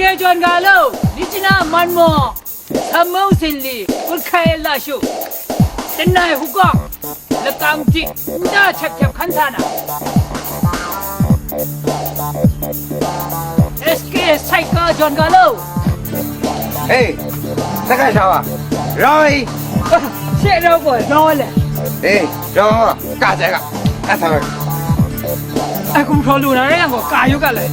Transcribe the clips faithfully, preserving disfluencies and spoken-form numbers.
Ke jawn ga lo, ni china man maw? Samu sinli, ut hkai la shu. Tenai hukawng, lakang di, nta hkyep hkyep hkan sa na. S K sai ka jawn ga lo. Hei, sakai sha wa, rau ai. She rau gaw, rau le. Hei, rau wa, ka sai ka, ka sa wa. Ai, gumhpraw lu na rai yang gaw, ka yu ga le.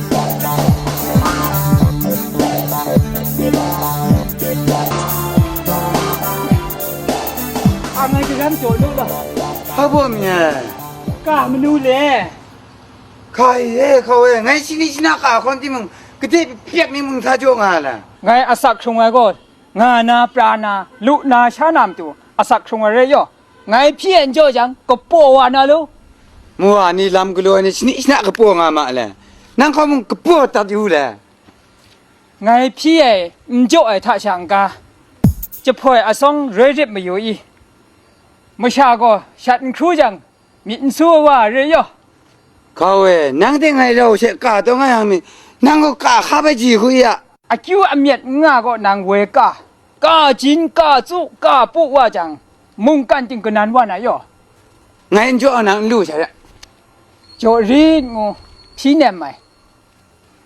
Ang ai karam jaw lu la. Hpa baw mi ai? Ka manu le. Hkai e, hkau e, ngai shani shana ka hkawn timung, gade pyek ni mung sa jaw nga ai la? Ngai asak hkrung ai gaw, nga na, pra na, lu na, sha na matu, asak hkrung ai rai yaw, ngai hpyi ai n jaw jang, kapaw wa na lu. Mu wa ni lam galaw ai ni shani shana kapaw nga ma le? Nang hkaw mung kapaw dat yu le? Ngai hpyi ai n jaw ai hta sha n-ga, jahpoi asawng roi rit mayu i? Masha gaw shat n hkru jang, myit n su ai wa re yaw. Hkau e, nang de ngai rau she ka taw nga yang mi, nang gaw ka hkap ai ji hku ya. Akyu amyat n nga gaw nang woi ka, ka jin, ka tsu, ka pu wa jang, mungkan ting kanan wa na yaw. Ngai n jaw nang n lu sha ya. Jaw rit ngu, hpyi nem ai.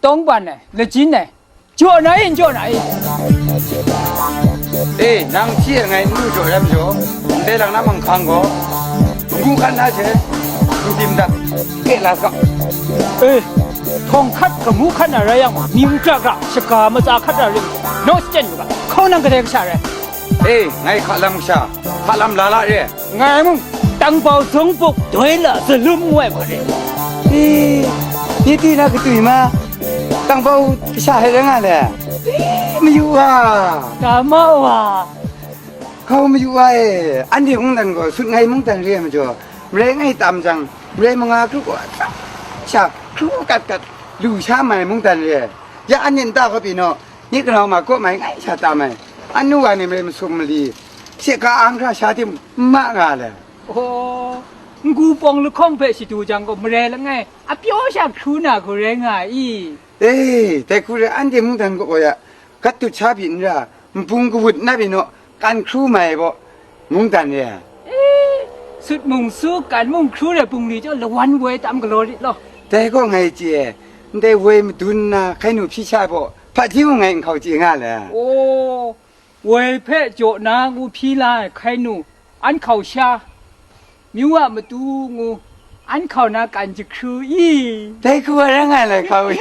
Tawng ban ai, lajin ai, jaw na in, jaw na in. E, nang hpyi ai ngai n lu jaw rai majaw, ndai lang na manghkang gaw, kamu hkan na she, n tim dat, ke la ga. E, htawng hkat kamu hkan na rai yang, mying kra kra, shaga matsa hkat na ring, naw shachyen yu ga, hkau nang kadai kasha rai? E, ngai hka lam kasha, hka lam la la re. Ngai mung, tangbau zungpuk doi la zalum ngu ai wa re. E, ni ti na katui ma, tangbau sha hai rai nga le? E, mayu wa. Ga ma wa. Hkau mayu wa e, anhte mungdan gaw sut ngai mungdan re ai majaw, marai ngai tam jang, marai manga kru gaw, sha hkru kat kat lu sha mai mungdan re ai. Ya anhte nta hkawp pyi naw, nye kanau ma kaw mai ngai sha tam ai. Anu wa ni marai masum mali, she ka ang hkra sha tim n ma nga le. Aw, n-gu pawng lahkawng hpe shadu jang gaw, marai langai apyaw sha hkru na hku rai nga ai i? E, dai hku re, anhte mungdan kaw ya, gat dut sha pyi n ra, nbung kawut na pyi naw, kan hkru mai ai baw, mungdan re ai. E, sut mung su, kan mung hkru re bungli chyawm lawan woi tam galaw rit law. Dai gaw ngai chye ai, ndai woi madun nna hkai nu hpyi sha ai baw, hpaji mung ngai n hkau chye nga le. Aw, woi hpe jaw na ngu hpyi la ai hkai nu, an hkau sha, myu a matu ngu, an hkau na kan jahkru i? Dai hku wa rai nga ai lai hkau i?